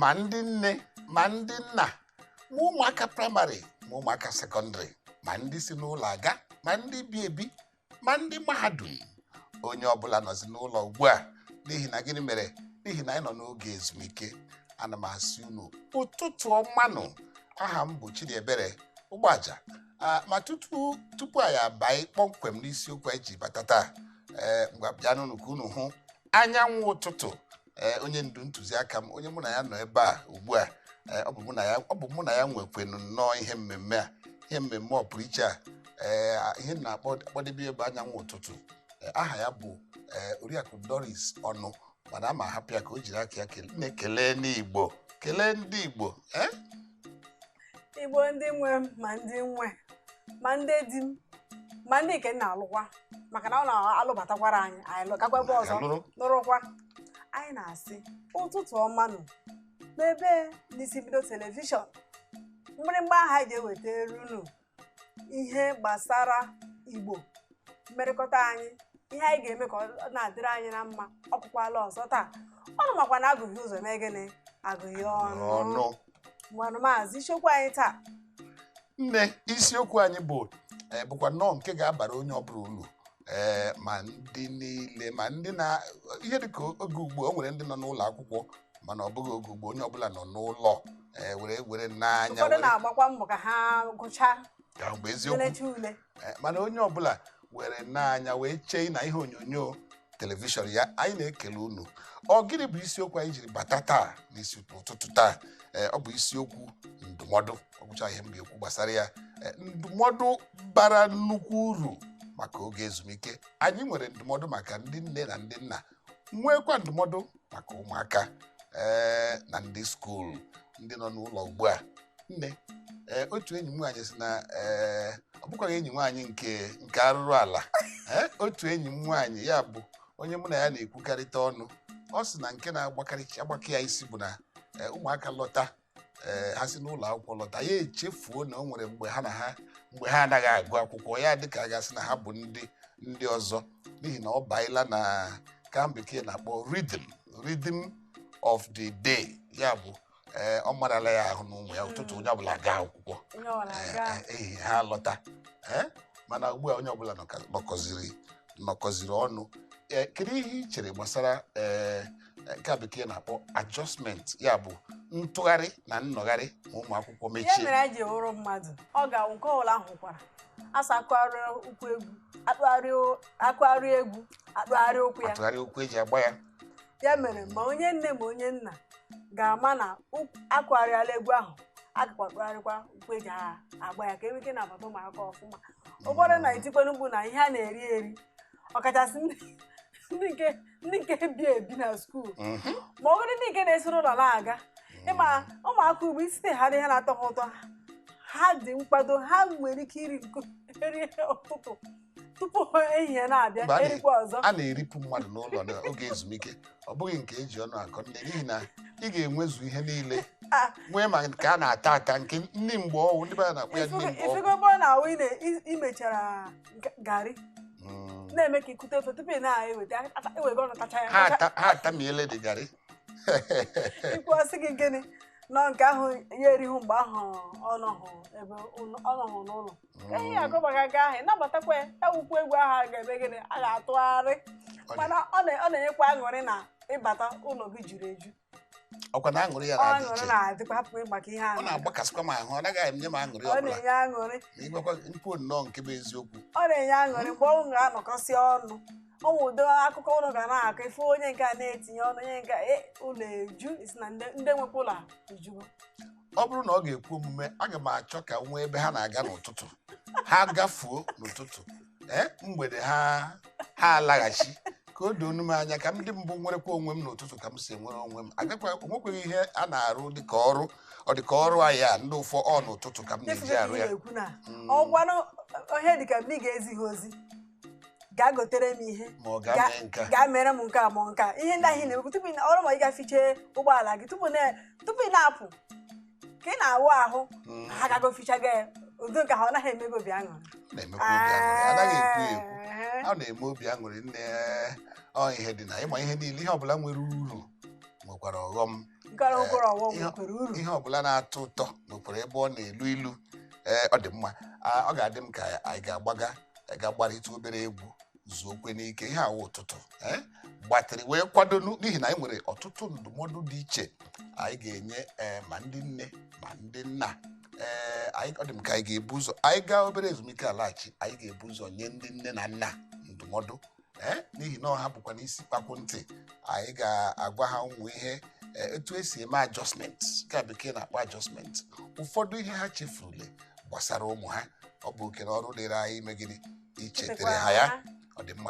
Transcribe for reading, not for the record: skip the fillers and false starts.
Ma ndị nne, ma ndị nna, ma ụmụaka praịmarị, ma ụmụaka sekọndịrị, ma ndị si n'ụlọ aga, ma ndị bi ebi, ma ndị mahadum, onye ọbụla nọzi n'ụlọ ugbu a. N'ihi na gịnị mere? N'ihi na anyị nọ n'oge ezumike. Ana m asị unu ụtụtụ ọmanụ. Aha m bụ Chidiebere Ụgbọaja. Ma tupu anyị abanye kpọmkwem n'isiokwu anyị ji bata taa, ee, ngwa, bịanụnụ ka unu hụ anyanwụ ụtụtụ. Ee, onye ndu ntụziaka m, onye mụ na ya nọ ebe a ugbu a, ee, ọ bụ mụ na ya nwekwenu nnọọ ihe mmemme a, ihe mmemme ọ pụrụ iche a. Ee, ihe m na-akpọ akpọdebe ebe anyanwụ ụtụtụ. Ee, aha ya bụ, ee, Oriakụ Doris Ọnụ, mana a ma ahapụ ya ka o jiri aka ya na-ekele n'Igbo, kelee ndị Igbo, ee. Igbo ndị nwe m, ma ndị nwe, ma ndị di m, ma ndị nke m na-alụkwa, maka na ọ na-alụbatakwara anyị, anyị gakwa ebe ọzọ. Lụrụ. Nụrụkwa, anyị na-asị ụtụtụ ọma nụ n'ebe n'isi bido television. Mgbịrịgba aha anyị ga-ewetara unu ihe gbasara Igbo, mmerịkọta anyị, ihe anyị ga-eme ka ọ na-adịrị anyị na mma. Ọkwụkwala ọzọ taa ọnụ, makwa na agụghị ụzọ mee gịnị? Agụghị ọnụ. Ọnụ. Ngwanụ maazị, isiokwu anyị taa? Nne, isiokwu anyị bụ, bụkwa nnọọ nke ga-abara onye ọbụla uru, ee, ma ndị niile, ma ndị na ihe dịka oge ugbu a, o nwere ndị nọ n'ụlọ akwụkwọ, mana ọ bụghị oge ugbu a, onye ọbụla nọ n'ụlọ, ee, were were n'anya. Ụfọdụ na-agbakwa mbọ ka ha gụchaa. Ka mgbe eziokwu. Lelecha ule. Ee, mana onye ọbụla were n'anya wee chee na ihe onyonyo telivishọn ya, anyị na-ekele unu. Ọ gịnị bụ isiokwu anyị jiri bata taa n'isi ụtụtụ taa? Ee, ọ bụ isiokwu ndụmọdụ. Ọ bụcha ihe m ga-ekwu gbasara ya. Ee, ndụmọdụ bara nnukwu uru maka oge ezumike. Anyị nwere ndụmọdụ maka ndị nne na ndị nna, nwekwa ndụmọdụ maka ụmụaka, ee, na ndị school, ndị nọ n'ụlọ ugbu a. Nne, ee, otu enyi m nwaanyị sị na, ee, ọ bụkwaghị enyi nwaanyị nke arụrụ ala, ee, otu enyi m nwaanyị, ya bụ onye mụ na ya na-ekwukarịta ọnụ, ọ sị na nke na-agbakarị agbakọ ya isi bụ na, ee, ụmụaka lọta, ee, ha si n'ụlọ akwụkwọ lọta, ya echefuo na o nwere mgbe ha na ha, mgbe ha anaghị agụ akwụkwọ, ya dịka a ga-asị na ha bụ ndị ọzọ, n'ihi na ọ baịla na ka bekee na-akpọ rhythm of the day. Ya bụ, ee, ọ marala ya ahụ na ụmụ ya, ụtụtụ onye ọbụla gaa akwụkwọ, onye ọbụla gaa. Ehihie ha lọta. Ee, mana ugbu a onye ọbụla nọkọziri ọnụ. Ee, kedu ihe ị chere gbasara, ee, nke a bekee na-akpọ adjustment, ya bụ ntụgharị na nnọgharị ma ụmụ akwụkwọ Ihe mechie? mere anyị ji wụrụ mmadụ, ọ ga nke ọbụla hụkwara asa akụgharị ụkwụ egwu, akpụgharị, akụgharị egwu, akpụgharị ụkwụ ya. Atụgharị okwu eji agba ya. Ya mere ma onye nne ma onye nna ga-ama na akụgharịala egwu ahụ, agakwa akpụgharịkwa ụkwụ eji agba ya, ka enwe ike na-abata ụmụaka ọfụma. Ụfọdụ na-etikwanụ mkpu na ihe a na-eri eri, ọkachasị ndị nke bi ebi na school, ma ọ bụrụ ndị nke na-esoro ụlọ na-aga. Ịma ụmụaka ugbu isite ha dị ihe na-atọ ha ụtọ, ha dị nkwado, ha nwere ike iri nko eri ụtụtụ tupu ehihie na-abịa. Mgbe erikwa ọzọ. A na-eripụ mmadụ n'ụlọ n'oge ezumike, ọ bụghị nke eji ọnụ akọ, nne, n'ihi na ị ga-enwezu ihe niile, nwee ma nke a na-ata ata, nke nni mgbe ọwụ, ndị be anyị na-akpọ ya nni mgbe ọwụ. Ifugo ebe ọ na-awụ ị imechara garị na-eme ka ikute ofe tupu ị na-eweta ewego ọnụ tacha ya. Ha atamiele dị garị. Ikwu ọsị gị gịnị nọ nke ahụ ya erighị mgbe ahụ ọ nọhụ ebe ọ nọhụ n'ụlọ ka ihe akọ maka nke ahụ, ị nabatakwa ya, ya wukwu egwu ahụ a ga-eme gịnị, a ga-atụgharị. Mana ọ na-enyekwa aṅụrị na ịbata, ụlọ gị juru eju. Ọkwa na aṅụrị ya na-adị aṅụrị iche. Na-adịkwa, hapụ maka ihe Ọ ahụ. na-agbakasịkwa m ahụ, ọ naghị enye m aṅụrị Ọ ọbụla. na-enye aṅụrị. Ma ịgwakwa mkpu nnọọ nke bụ eziokwu. Ọ na-enye aṅụrị mgbe ọnwụ ga-anọkọsị ọnụ, ọnwụ ụdị akụkọ ụlọ ga na-akọ, ife onye nke a na-etinye ọnụ, onye nke a, e, ụlọ eju isi na ndị nwekwa ụlọ ejugo. Ọ bụrụ na ọ ga-ekwe omume, aga m achọ ka m nwee ebe ha na-aga n'ụtụtụ, ha gafuo n'ụtụtụ, ee, mgbede ha alaghachi, ka o doo m anya ka m dị mbụ nwerekwa onwe m n'ụtụtụ ka m si enwere onwe m. Agakwa onwekweghị ihe a na-arụ dịka ọrụ, ọ dịka ọrụ anyị a ndị ụfọ ọ n'ụtụtụ ka m na-eji arụ ya. Na-ekwu na ọgwanụ ihe dịka mgbe ị ga-ezi ha ozi, gaa gotere m ihe, ma ọ ga-mee nke a. Gaa mere m nke a ma nke a, ihe ndị ahụ ị na-emekwu tupu ọrụ, ma ị ga-fichee ụgbọala gị tupu ị na-apụ, ka ị na-awụ ahụ, ha gago fichaga ya. Udo nke ha ọ naghị eme gị obi aṅụrị? Ọ na-emekwa obi aṅụrị, anaghị ekwu ya ekwu, ọ na-eme obi aṅụrị, nne. Ọ ihe dị na ịma ihe niile, ihe ọbụla nwere uru nwekwara ọghọm. Nkara okoro ọwọ nwekwara uru. Ihe ọbụla na-atọ ụtọ nwekwara ebe ọ na-elu ilu. Ee, ọ dị mma. Ọ ga-adị m ka anyị ga-agbaga ga-agbarịta obere egwu zuokwe n'ike ihe awa ụtụtụ, ee, gbatịrị wee kwadonu, n'ihi na anyị nwere ọtụtụ ndụmọdụ dị iche anyị ga-enye, ee, ma ndị nne ma ndị nna. Ee, anyị, ọ dị m ka anyị ga-ebu ụzọ, anyị gaa obere ezumike, alaghachi, anyị ga-ebu ụzọ nye ndị nne na nna ndụmọdụ, ee, n'ihi na ọha bụkwa n'isi kpakwụ ntị. Anyị ga-agwa ha ụmụ ihe, ee, etu esi eme adjustment, nke bekee na-akpọ adjustment, ụfọdụ ihe ha chefurule gbasara ụmụ ha. Ọ bụ oke na ọrụ dịrị anyị ime gịnị? Ichetere ha ya. Ọ dị mma.